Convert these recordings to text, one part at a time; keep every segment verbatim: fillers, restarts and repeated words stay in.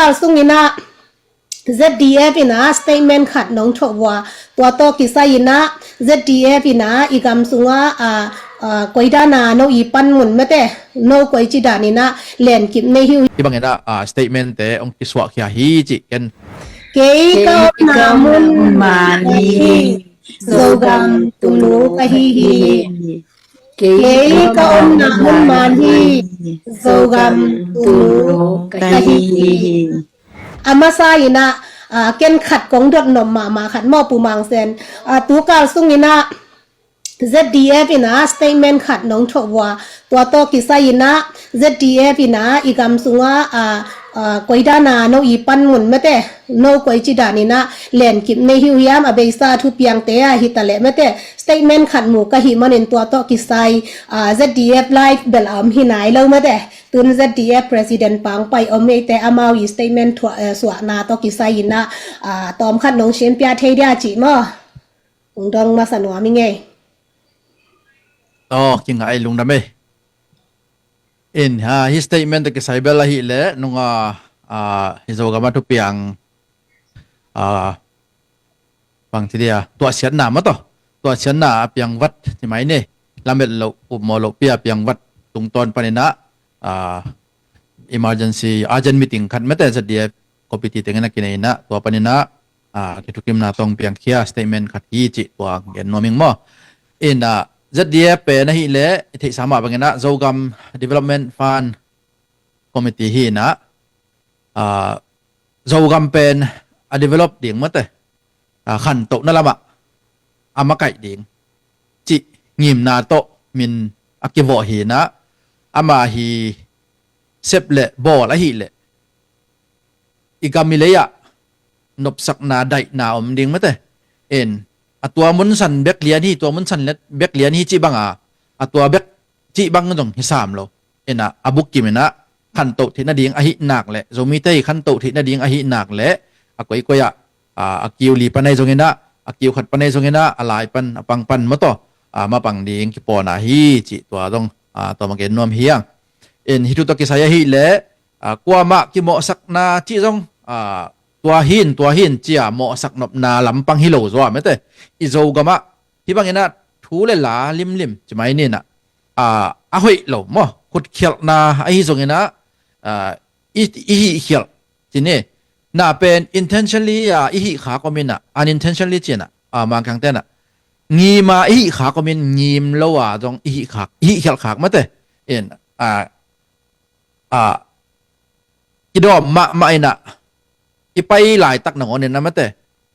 Kal sungin ah Z D F in ah statement khat nong thawh uh a, tua tawh kisai in ah Z D F in ah i gam sungah, ah, ah, koi dan a no i panmun mate, no koi ci dan in ah lenkip nei hi uh. Hih bangin ah, ah, statement te hong kisuah khia hi cih ken. Kei ka omna mun man hi, Zogam tungnu ka hi hi. Kei ka omna mun man hi, Zogam tungnu ka hi hi. A masa in ah, ah, ken khat kong dot nop mahmah khat maw, Pu Mang Sen. Ah, tu kal sungin ah Z D F in ah statement khat nong thawh uh a, tua tawh kisai in ah Z D F in ah i gam sungah, ah, ah, koi dan a no i panmun mate, no koi ci dan in ah lenkip nei hi uh hiam, a beisa thupiangte ah hi ta leh mate, statement khat mu ka hih manin tua tawh kisai, ah, Z D F live bel a om hi nai lo mate. Tun Z D F President Pang Pai om eite, amau i statement thua-, eh, suahna tawh kisai in ah, ah, tawm khat nong siampia thei dia cih maw. Kong dong masa nuam ing ei. Aw, kinga ei, lungdam ei. In, ha, hih statement tawh kisai bel ahih leh nung a, ah, hih Zogam a thupiang, ah, bang ci dia, tuahsiatna maw tawh, tuahsiatna a piang vat ci mai ni. Lamet loh, upmawh lohpi a piang vat tungtawn panin ah, ah, emergency urgent meeting khat mate Z D F committee tengin a kinei in ah, tua panin ah, ah, kithukimna tawh piangkhia statement khat hi cih tua gen nuam ing maw. In ah, Z D F pen ahih leh i theihsa mah bangin ah Zogam Development Fund Committee hi in ah, ah, Zogam pen a develop ding mate, ah, khantohna lamah a makaih ding cih ngimna tawh min a kivawh hi in ah, amah hi sep le bawl ahih leh i gam i lei ah nopsakna daihna om ding mate. In, a tua munsan bek lian hi, tua munsan bek lian hi cih bang a, a tua bek cih bang zong hi sam lo. In ah, a bukim in ah khantoh theih nading ahih nak leh, Zomite i khantoh theih nading ahih nak leh, a koikoi ah, a, a kiu li pan ahi zongin ah, a kiu khat pan ahi zongin ah, a lai pan, a pang pan maw tawh, a, mapang ding kipawlna hi cih tua zong, a, tua mah gen nuam hi hang. In, hih thu tawh kisai ahih leh, a, kuamah kimawhsakna cih zong, a, tua hi in, tua hi in ci a mawhsak nopna lampang hi lo zaw mate. I Zogam ah hih bangin ah thu le la limlim ci mai ni in ah, a, a hoih lo maw, khutkhialhna ahi zongin ah, a, i, i hihkhialh ci ni. Na pen intentionally a i hih khak om in ah, unintentionally ci in ah, a, Mangkangte in ah, ngim a i hih khak om in, ngim lo a zong i hih khak, i hihkhialh khak mate. In, a, a, kidawm mahmah in ah, i pai laitak nangawn in ah mate,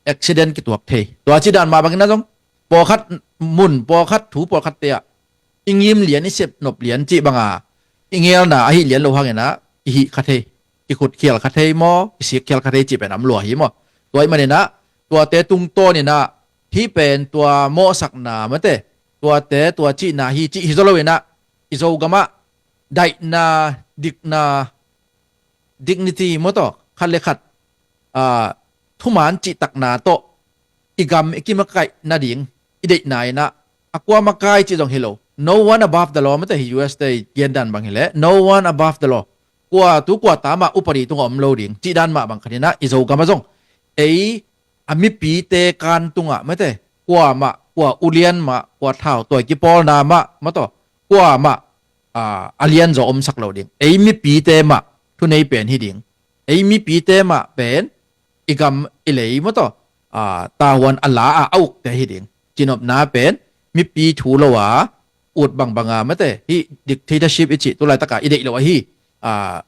accident kituak thei. Tua ci dan mah bangin ah zong, pawlkhat mun, pawlkhat thu, pawlkhatte ah i ngim lian, i sep nop lian cih bang a i ngelna ahih lian lo hangin ah i hih kha thei, i khutkhial kha thei maw, i sikkhial kha thei cih pen a om lua hi maw. Tua ahih manin ah, tuate tungtawn in ah, hih pen tua mawhsakna mate, tuate tua cihna hi cih hi zaw lo in ah, i Zogam ah daihna, dikna, dignity maw tawh, khat le khat, a, thuman cihtakna tawh i gam i kimakaih nading i deihna in ah, a kua makai cih zong hi lo. No one above the law mate, hih U S te i gen dan bang hi leh, no one above the law. Kua tu kua ta mah upadi tungah om lo ding cih dan mah bang khat in ah, i Zogam ah zong ei a mipite kan tungah mate, kuamah, kua ulian mah, kua thau tuai kipawlna mah maw tawh, kuamah, a, a lianzaw omsak lo ding. Ei mipite mah thunei pen hi ding. Ei mipite mah pen i gam i lei maw tawh, a, tavuan a la a, a ukte hi ding. Cinopna pen mipi thu lo a, ut bangbang a mate, hih dictatorship i cih tu laitak a i deih loh ahi, a,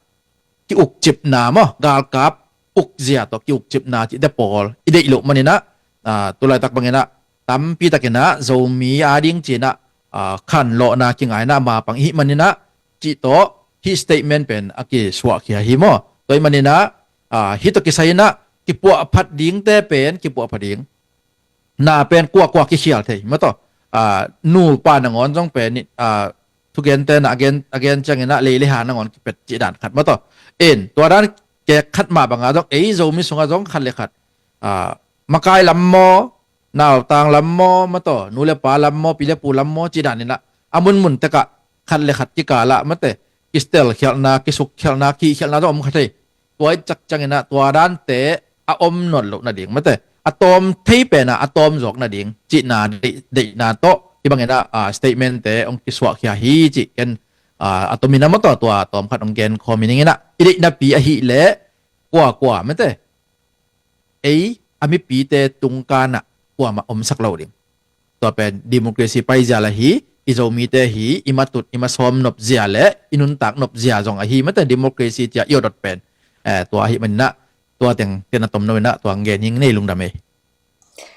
kiukcipna maw, galkap ukzia tawh kiukcipna cihte pawl i deih loh manin ah, a, tu laitak bangin ah tampi takin ah Zomi ading ci in ah, a, khanlawhna kingaina mapang i hih manin ah, cih tawh hih statement pen a kisuahkhia hi maw. Tua ahih manin ah, a, hih tawh kisai in ah kipuahphat dingte pen kipuahphat ding. Na pen kuakua kikhial thei maw tawh. A, nupa nangawn zong pen, a, thugente na a gen, a gen ciangin ah lei le ha nangawn kipet cih dan khat maw tawh. In, tua dan kek khat mah bang a zong ei Zomi sungah zong khat le khat, a, makai lam maw, nautang lam maw, maw tawh, nu le pa lam maw, pi le pu lam maw, cih dan in ah a munmun tek ah khat le khat kikal ah mate, kistelkhialhna, kisukkhialhna, kihkhialhna zong om kha thei. Tua i cak cianginah tua dante a om nawn loh nading mate, a tawm thei penah a tawm zawk nading cihna deih, deihna tawh hih banginah a, statement te hong kisuahkhia hi cih ken a, a tomin a mawtaw tua tawm khat hong gen khawm hi ninginah i deihnapi ahih leh kuakua mate ei a mipite tungkanah kuamah omsak lo ding. Tua pen democracy paizia la hi, i Zomite hi, i matut i masawm nopzia le i nuntak nopzia zong ahi mate democracy tia i awdot pen. Eh, tua ahi maninah tua teng tena tomno inah tua ngen hing nei lungdam ei.